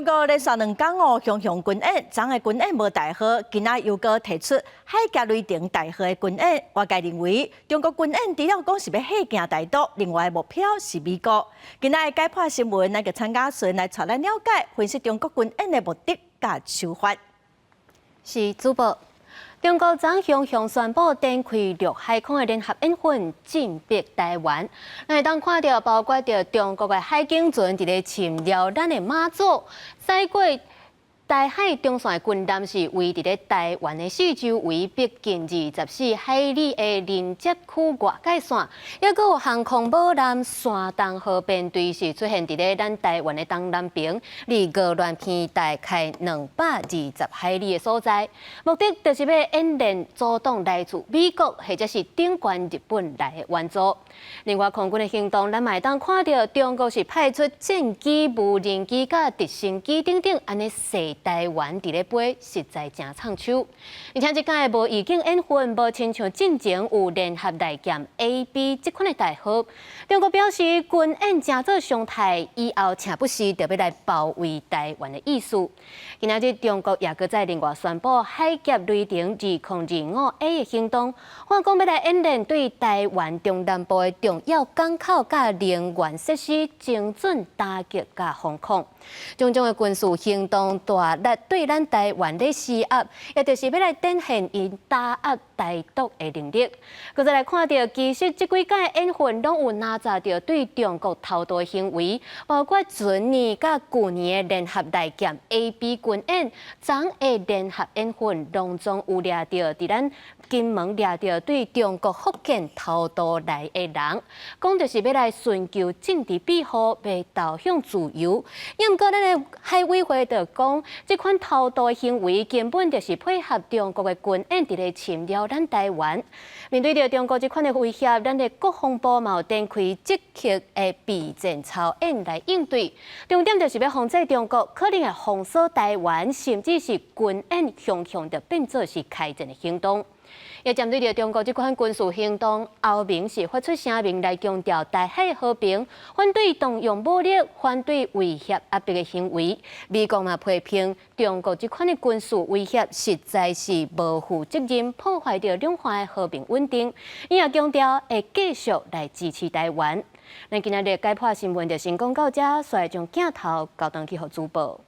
中國連續兩工哦，雄雄軍演，昨昏的軍演無代號，今仔又閣提出海峽雷霆代號的軍演。外界認為，中國軍演除了講是欲嚇驚台獨，另外目標是美國。今仔的解破新聞，咱就請嘉順來帶咱了解分析中國軍演的目的佮手法。是主播。中國昨雄雄宣布展開陸海空的聯合演訓，進逼台灣。咱會當看著，包括著中國的海警船佇咧巡繞咱的馬祖，駛過台海中線的軍艦是圍佇咧台灣的四周圍，逼近24海里的鄰接區外界線，抑閣有航空母艦山東號編隊是出現佇咧咱台灣的東南邊，離鵝鑾鼻大概220海里的所在，目的就是欲演練阻擋來自美國或者是頂懸日本來的援助。另外，空軍的行動，咱嘛會當看著中國是派出戰機、無人機佮直升機等等，按呢勢台灣佇咧飛，實在誠創手。而且這擺的無預警演訓，無親像進前有聯合來劍 A、B 這款的代號。中國表示軍演成做常態，以後請不時就欲來包圍台灣的意思。今仔日中國也閣再另外宣布海峽雷霆2025 A 的行動，話講欲來演練對台灣中南部的重要港口佮能源設施精準打擊佮封控。種種的軍事行動大力對咱台灣咧施壓，也就是欲來展現𪜶打壓台獨的能力。閣再來看著，其實這幾擺演訓攏有摶雜著對中國偷渡行為，包括前年佮舊年的聯合來劍 A、B 軍演，昨的聯合演訓攏總有掠著佇咱金門掠著對中國福建偷渡來的人，講就是欲來尋求政治庇護，欲投向自由。毋過咱的海委會就講，這款偷渡的行為根本就是配合中國的軍演佇咧侵擾咱台灣。面對著中國這款的威脅，咱的國防部嘛有展開積極的備戰操演來應對。重點就是欲防止中國可能會封鎖台灣，甚至是軍演雄雄就變做是開戰的行動。也針對著中國這款軍事行動，歐盟是發出聲明來強調台海和平，反對動用武力，反對威脅壓迫的行為。美國嘛批評中國這款的軍事威脅實在是無負責任，破壞著兩岸的和平穩定。伊也強調會繼續來支持台灣。咱今仔日解破新聞就先講到這，煞將鏡頭交轉去予主播。